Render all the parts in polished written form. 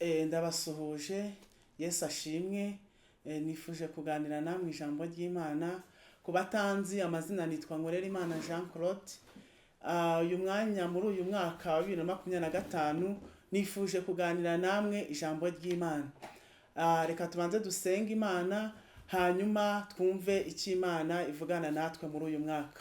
Ndabasuhuje, Yesu ashimwe. Nifuje kuganira namwe ijambo ry'Imana. Ku batanzi amazina, nitwa Nkorerimana Jean Claude. Uyu mwanya, muri uyu mwaka wa 2025, nifuje kuganira namwe ijambo ry'Imana. Reka tubanze dusenge Imana, hanyuma twumve icyo Imana ivugana natwe muri uyu mwaka.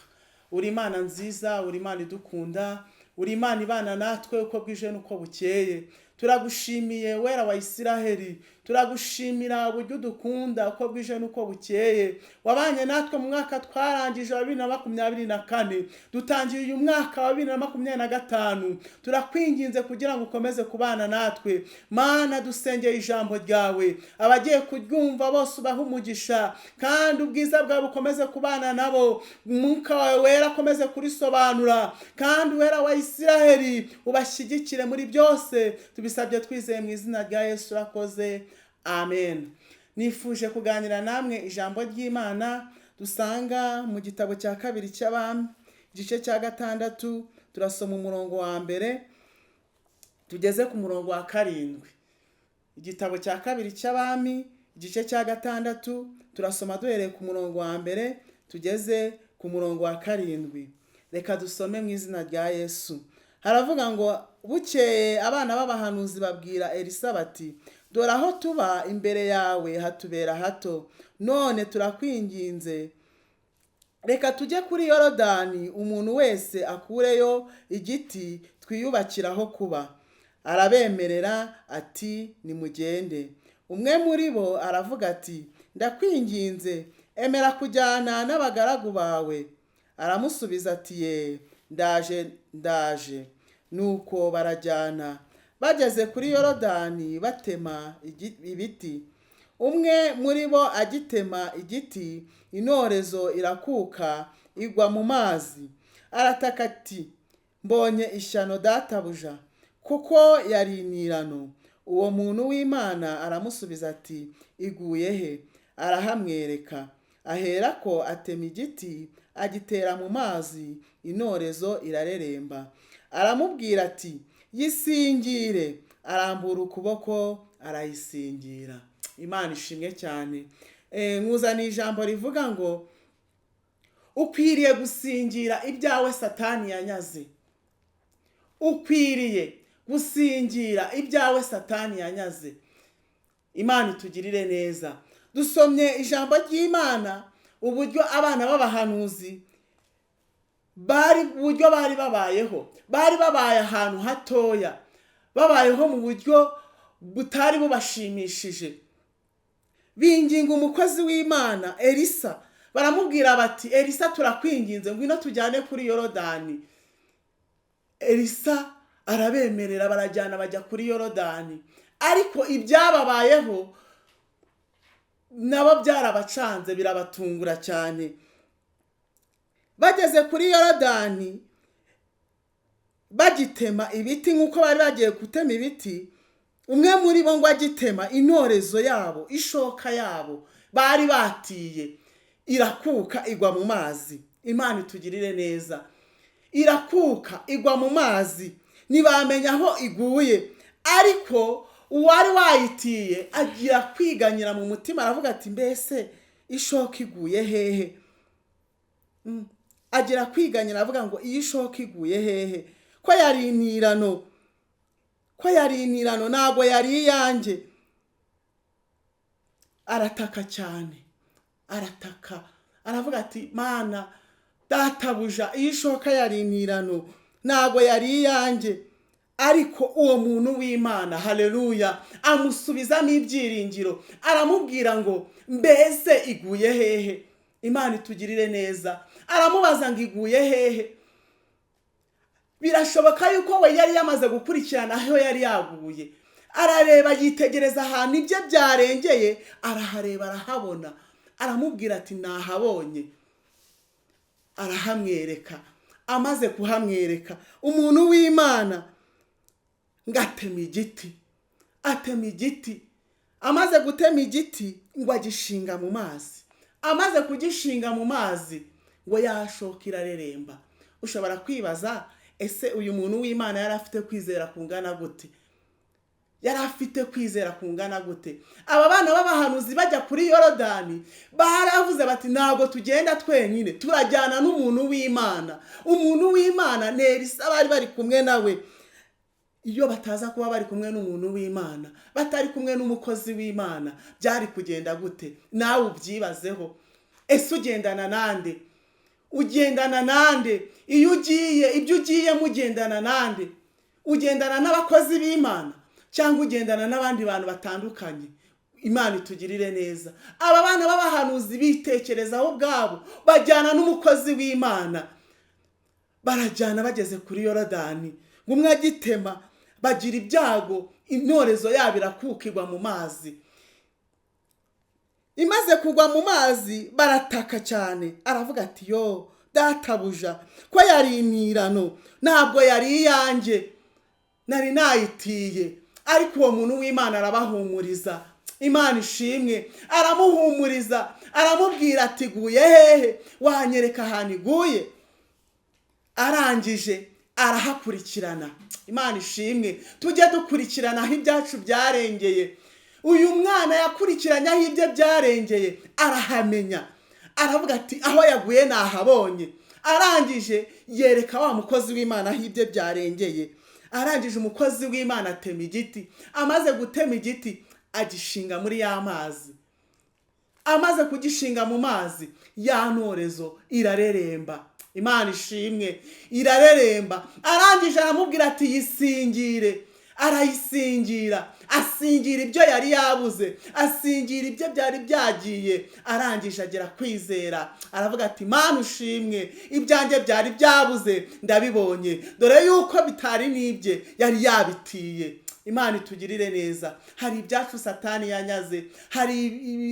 Uri Imana nziza, uri Imana idukunda, uri Imana ibana natwe uko bwije n'uko bukeye. Turagushimiye, Wera wa Isiraheli. Turagushimira uburyo udukunda uko bwije n'uko bukeye. Wabanye natwe mu mwaka twarangije wa 2024, dutangiye uyu mwaka wa 2025. Turakwinginze kugira ngo ukomeze kubana natwe. Mana, dusengeye ijambo ryawe, abagiye kuryumva bose ubahe umugisha, kandi ubwiza bwawe bukomeze kubana nabo. Umwuka wawe wera akomeze kurisobanura, kandi Wera wa Isiraheli ubashyigikire muri byose. Tubisabye twizeye mu izina rya Yesu, urakoze, amen. Nifuje kuganira namwe ijambo ry'Imana dusanga mu gitabo cya kabiri cy'Abami, igice cya gatandatu. Turasoma umurongo wa mbere tugeze ku murongo wa karindwi. Igitabo cya kabiri cy'Abami, igice cya gatandatu, turasoma duhereye ku murongo wa mbere tugeze ku murongo wa karindwi. Reka dusome mu izina rya Yesu. Haravuga ngo: "Bukeye abana b'abahanuzi babwira Elisa bati: 'Dore aho tuba imbere yawe hatubera hato. None turakwinginze, reka tujye kuri Yorodani, umuntu wese akureyo igiti, twiyubakiraho kuba.' Arabemerera ati: 'Nimugende.' Umwe muri bo aravuga ati: 'Ndakwinginze, emera kujyana n'abagaragu bawe.' Aramusubiza ati: 'Ye, ndaje, ndaje.' Nuko barajyana. Bageze kuri Yorodani, batema ibiti. Umwe muri bo agitema igiti, intorezo irakuka, igwa mu mazi. Arataka ati: 'Mbonye ishyano, databuja, kuko yari intirano.' Uwo muntu w'Imana aramusubiza ati: 'Iguye he?' Arahamwereka. Aherako atema igiti, agitera mu mazi, intorezo irareremba. Aramubwira ati: 'Yisingire.' Arambura ukuboko, arayisingira." Imana ishimwe cyane. Nkuzaniye ijambo rivuga ngo: ukwiriye gusingira ibyawe Satani yanyaze. Ukwiriye gusingira ibyawe Satani yanyaze. Imana itugirire neza. Dusomye ijambo ry'Imana, uburyo abana b'abahanuzi bari, uburyo bari babayeho. Bari babaye ahantu hatoya, babayeho mu buryo butari bubashimishije. Binginga umukozi w'Imana Elisa, baramubwira bati: "Elisa, turakwinginze, ngwino tujyane kuri Yorodani." Elisa arabemerera, barajyana, bajya kuri Yorodani. Ariko ibyababayeho nabo byarabacanze, birabatungura cyane. Bageze kuri Yorodani, bagitema ibiti nk'uko bari bagiye gutema ibiti, umwe muri bo ngo agitema, intorezo yabo, ishoka yabo bari batiye, irakuka, igwa mu mazi. Imana itugirire neza. Irakuka, igwa mu mazi, ntibamenya aho iguye. Ariko uwari wayitiye agira kwiganyira mu mutima, aravuga ati: "Mbese ishoka iguye hehe?" Agira kwiganyira, avuga ngo: "Iyi shoka iguye hehe, ko yari intirano, ko yari intirano, ntabwo yari iyanjye?" Arataka cyane, arataka, aravuga ati: "Mana, databuja, iyi shoka yari intirano, ntabwo yari iyanjye." Ariko uwo muntu w'Imana, haleluya, amusubizamo ibyiringiro, aramubwira ngo: "Mbese iguye hehe?" Imana itugirire neza. Aramubaza ngo: "Iguye hehe?" Birashoboka yuko we yari yamaze gukurikirana aho yari yaguye. Arareba, yitegereza ahantu ibye byarengeye, arahareba, arahabona. Aramubwira ati: "Nahabonye." Arahamwereka. Amaze kuhamwereka, umuntu w'Imana ngo atema igiti, atema igiti. Amaze gutema igiti, ngo agishinga mu mazi. Amaze kugishinga mu mazi, ngo yashoka irareremba. Ushobora kwibaza: ese uyu muntu w'Imana yari afite kwizera kungana gute? Yari afite kwizera kungana gute? Aba bana b'abahanuzi bajya kuri Yorodani baravuze bati ntabwo tugenda twenyine, turajyana n'umuntu w'Imana. Umuntu w'Imana ni Elisa, bari bari kumwe nawe. Iyo bataza kuba bari kumwe n'umuntu w'Imana, batari kumwe n'umukozi w'Imana, byari kugenda gute? Nawe ubyibazeho. Ese ugendana nande? Ugendana nande? Iyo ugiye, ibyo ugiye mugendana nande? Ugendana n'abakozi b'Imana cyangwa ugendana n'abandi bantu batandukanye? Imana itugirire neza. Aba bana b'abahanuzi bitekerezaho ubwabo, bajyana n'umukozi w'Imana. Barajyana bageze kuri Yorodani, ngo umwe agitema bagira ibyago, intorezo yabo irakukirwa mu mazi. Imaze kugwa mu mazi barataka cyane. Aravuga ati yo databuja, ko yari intirano, ntabwo yari iyanjye, nari nayitiye. Ariko uwo muntu w'Imana arabahumuriza. Imana ishimwe. Aramuhumuriza, aramubwira ati guye hehe? Wanyereka ahantu iguye? Arangije arahakurikirana. Imana ishimwe. Tujye dukurikirana aho ibyacu byarengeye. Uyu mwana yakurikiranye aho ibye byarengeye, arahamenya. Aravuga ati aho yaguye nahabonye. Arangije yereka wa mukozi w'Imana aho ibye byarengeye. Arangije umukozi w'Imana atema igiti. Amaze gutema igiti agishinga muri ya mazi. Amaze kugishinga mu mazi, ya ntorezo irareremba. Imana ishimwe, irareremba. Arangije aramubwira ati yisingire. Arayisingira, asingira ibyo yari yabuze, asingira ibyo byari byagiye. Arangije agera kwizera, aravuga ati Mana ushimwe, ibyanjye byari byabuze ndabibonye, dore yuko bitari n'ibye yari yabitiye. Imana itugirire neza. Hari ibyacu Satani yanyaze, hari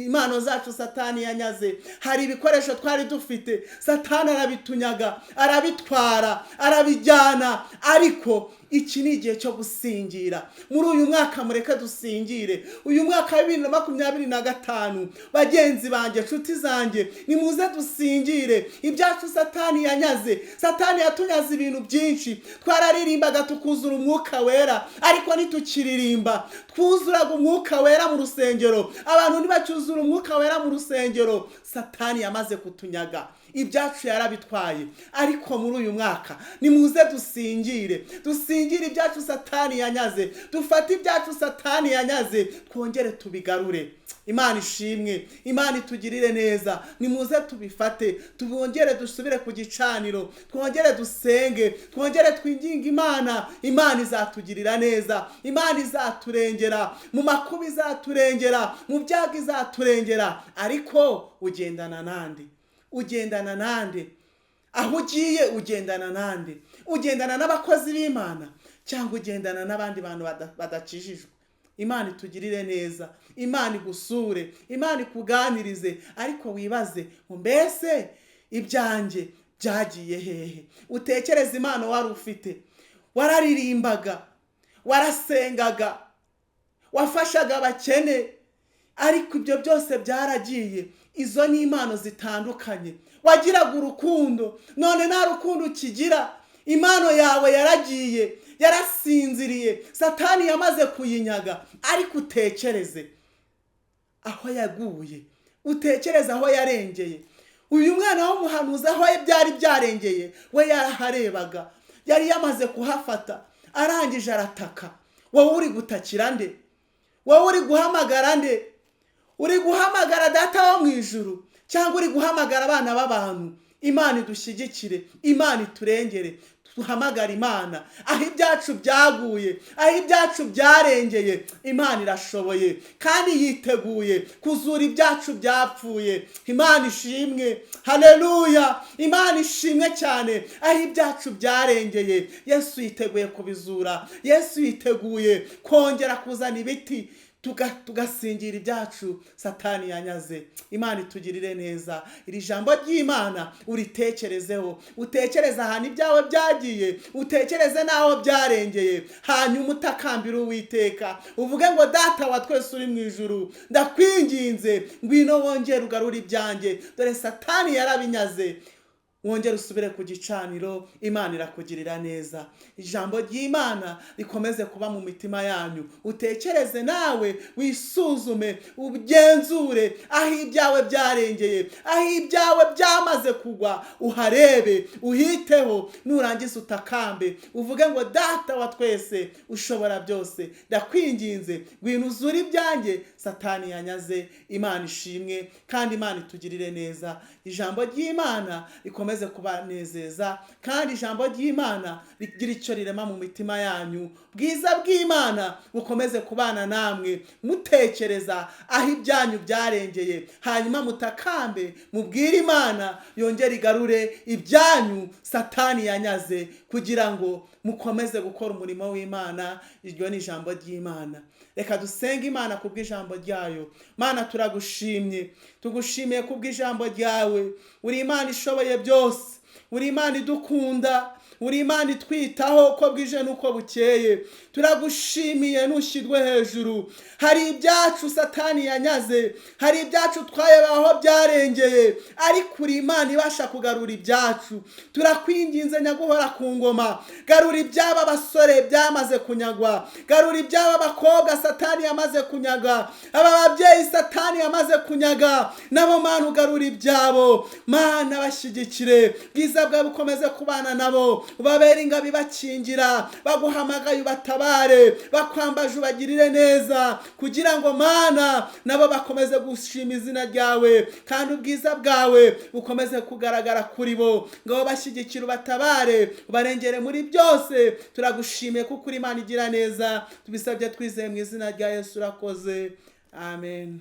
impano zacu Satani yanyaze, hari ibikoresho twari dufite Satani arabitunyaga, arabitwara, arabijyana. Ariko iki ni igihe cyo gusingira. Muri uyu mwaka mureke dusingire. Uyu mwaka wa 2025, bagenzi banjye, nshuti zanjye, nimuze dusingire ibyacu Satani yanyaze. Satani yatunyaze ibintu byinshi. Twararirimbaga tukuzura umwuka wera, ariko ntitukiririmba. Twuzuraga umwuka wera mu rusengero, abantu ntibacyuzura umwuka wera mu rusengero. Satani yamaze kutunyaga, ibyacu yarabitwaye. Ariko muri uyu mwaka nimuze dusingire, dusingire ibyacu Satani yanyaze, dufate ibyacu Satani yanyaze, twongere tubigarure. Imana ishimwe, Imana itugirire neza. Nimuze tubifate, tubongere dusubire ku gicaniro, twongere dusenge, twongere twinginge Imana. Imana izatugirira neza, Imana izaturengera mu makuba, izaturengera mu byago, izaturengera. Ariko ugendana nande? Ugendana nande? Aho ugiye ugendana nande? Ugendana n'abakozi b'Imana cyangwa ugendana n'abandi bantu badakijijwe? Imana itugirire neza, Imana igusure, Imana ikuganirize. Ariko wibaze ngo mbese ibyanjye byagiye hehe? Utekereze impano wari ufite. Wararirimbaga, warasengaga, wafashaga abakene, ariko ibyo byose byaragiye. Izo ni impano zitandukanye. Wagiraga urukundo, none nta rukundo ukigira. Impano yawe yaragiye, yarasinziriye, Satani yamaze kuyinyaga. Ariko utekereze aho yaguye, utekereze aho yarengeye. Uyu mwana w'umuhanuzi aho byari byarengeye, we yaraharebaga, yari yamaze kuhafata. Arangije arataka. Wowe uri gutakira nde? Wowe uri guhamagara nde? Uri guhamagara data wo mu ijuru cyangwa uri guhamagara abana b'abantu? Imana idushyigikire, Imana iturengere. Duhamagara Imana aho ibyacu byaguye, aho ibyacu byarengeye. Imana irashoboye kandi yiteguye kuzura ibyacu byapfuye. Imana ishimwe, haleluya. Imana ishimwe cyane. Aho ibyacu byarengeye, Yesu yiteguye kubizura. Yesu yiteguye kongera kuzana ibiti tugasingira ibyacu Satani yanyaze. Imana itugirire neza. Iri jambo ry'Imana uritekerezeho, utekereze ahantu ibyawe byagiye, utekereze n'aho byarengeye, hanyuma utakambira Uwiteka uvuge ngo data wa twese uri mu ijuru, ndakwinginze ngwino wongere ugarure ibyanjye, dore Satani yarabinyaze. Wongere usubire ku gicaniro, Imana irakugirira neza. Ijambo ry'Imana rikomeze kuba mu mitima yanyu. Utekereze nawe, wisuzume, ugenzure aho ibyawe byarengeye, aho ibyawe byamaze kugwa, uharebe, uhiteho. Nurangiza utakambe, uvuge ngo: "Data wa twese ushobora byose, ndakwinginze, ngwino uzure ibyanjye Satani yanyaze." Imana ishimwe kandi Imana itugirire neza. Ijambo ry'Imana rikomeze kubanezeza, kandi ijambo ry'Imana rigira icyo rirema mu mitima yanyu. Bwiza bw'Imana bukomeze kubana namwe, mutekereza aho ibyanyu byarengeye, hanyuma mutakambe, mubwire Imana yongere igarure ibyanyu Satani yanyaze, kugira ngo mukomeze gukora umurimo w'Imana. Iryo ni ijambo ry'Imana. Reka dusenge Imana kubw'ijambo ryayo. Mana, turagushimye, tugushimiye kubw'ijambo ryawe. Uri Imana ishoboye byose, uri Imana idukunda, uri Imana itwitaho uko bwije n'uko bukeye. Turagushimiye, ntushyirwe hejuru. Hari ibyacu Satani yanyaze, hari ibyacu twayobewe byarengeye, ariko uri Imana ibasha kugarura ibyacu. Turakwinginze, nyaguhora ku ngoma, garura iby'aba basore byamaze kunyagwa, garura iby'aba bakobwa Satani yamaze kunyaga, aba babyeyi Satani yamaze kunyaga nabo. Mana, ugarura ibyabo. Mana, bashyigikire, bwiza bwawe bukomeze kubana nabo, ubabere ingabo ibakingira. Baguhamagaye ubatabare, bakwambaje ubagirire neza, kugira ngo, Mana, nabo bakomeze gushima izina ryawe, kandi ubwiza bwawe bukomeze kugaragara kuri bo. Ngo bashyigikire, ubatabare, ubarengere muri byose. Turagushimiye kuko uri Imana igira neza. Tubisabye twizeye mu izina rya Yesu. Urakoze, amen.